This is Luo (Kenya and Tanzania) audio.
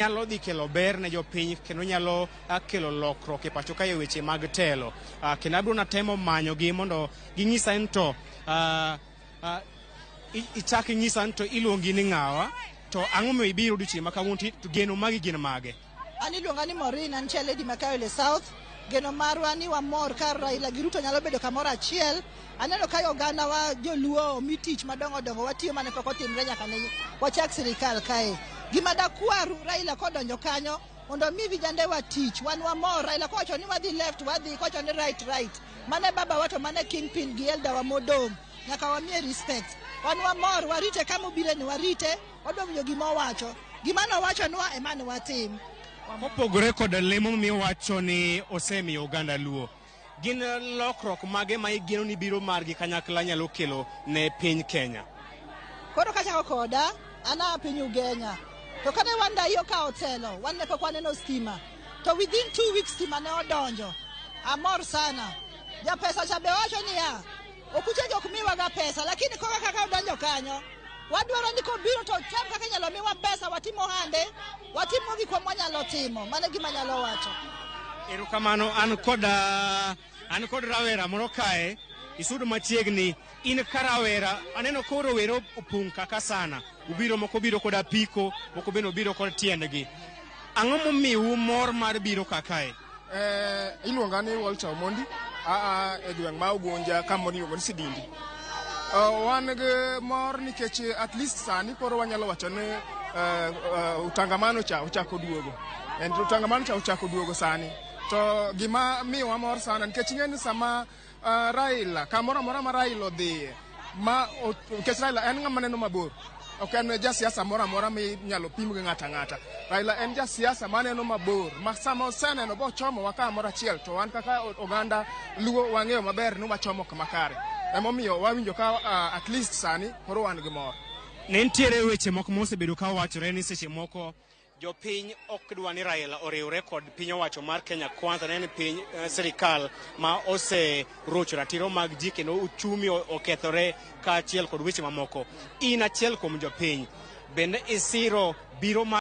Nyalo dhi kelo ber ne jopiny kendo nyalo kelo lokruok e pacho kae e weche mag telo. Kendo abiro natemo manyogi mondo ging'isa ni to ichak ing'isa ni to iluongi ni ng'awa to ang'o momiyo ibiro odiochieng' ma kawuono to geno magi gin mage? An iluonga ni Maureen, an chair lady ma Kayole South. Geno marwa ni wamor ka Raila gi Ruto nyalo bedo kamoro achiel. Aneno ka oganda wa joluo omi tich madongo dongo, watiyo mane pok otimre nyaka ne wachak sirikal kae. Gima dakwaru Raila kodonjo kanyo mondo omi vijande wa tich. Wan wamor Raila kowacho ni wadhi left wadhi, kowacho ni right right. Mane baba wa to mane kingpin gi elder wa modong'. Nyaka wamiye respect. Wan wamor warite kama obire ni warite, wadwa winjo gima owacho. Gima nowachonwa ema ne watim. Mopogore kod lemo miwacho ni osemiyo oganda Luo, gin lokruok mage ma igeno ni biro margi kanyakla nyalo kelo ne piny Kenya? Koro kachako koda, an aa piny Ugenya. To kane Wandayi okawo telo, wan ne pok waneno stima. To within 2 weeks stima ne odonjo. Amor sana. Japesa cha be wacho niya, okuche gi ok miwaga pesa, lakini koka kaka odonjo kanyo, wadwaro ni kobiro to tem kaka inyalo miwa pesa, watim ohande, watimo gikwa mwanyalo timo. Mano e gima anyalo wacho. Erokamano, an kod rawera moro kae, isudo machiegni, in ka rawera, aneno ka rowere opong' kaka sana. Ubiro moko biro kod apiko, moko bende obiro kod tiendgi. Ang'o momiyou mor mar biro kakae? Iluonga ni Walter Omondi, aa e gweng' ma Ugunja kamoro iluongo ni Sidindi. Wan gi mor nikech at least sani koro wanyalo wacho ni utangamano cha ochako duogo. And utangamano cha ochako duogo sani. To gima miyowa mor sana nikech ing'e ni sama Raila kamoro amora ma Raila odhiye ma nikech Raila en ng'ama neno mabor. Ok en jasiasa moro amora minyalo pim gi ng'ato ang'ata. Raila en jasiasa maneno mabor ma sama oseneno bochomowa kamoro achiel to wan kaka oganda Luo wang'eyo maber ni wachomo kama kare. Emomiyo wawinjo ka at least sani koro wan gi mor. Ne nitiere weche moko mosebedo ka wachore ni seche moko jopiny ok dwa ni Raila oriwre kod piny owacho mar Kenya Kwanza, ne en piny sirikal ma oserocho ratiro mag ji kendo uchumi okethore kaachiel kod weche mamoko. In achiel kuom jopiny, bende isiro biro mar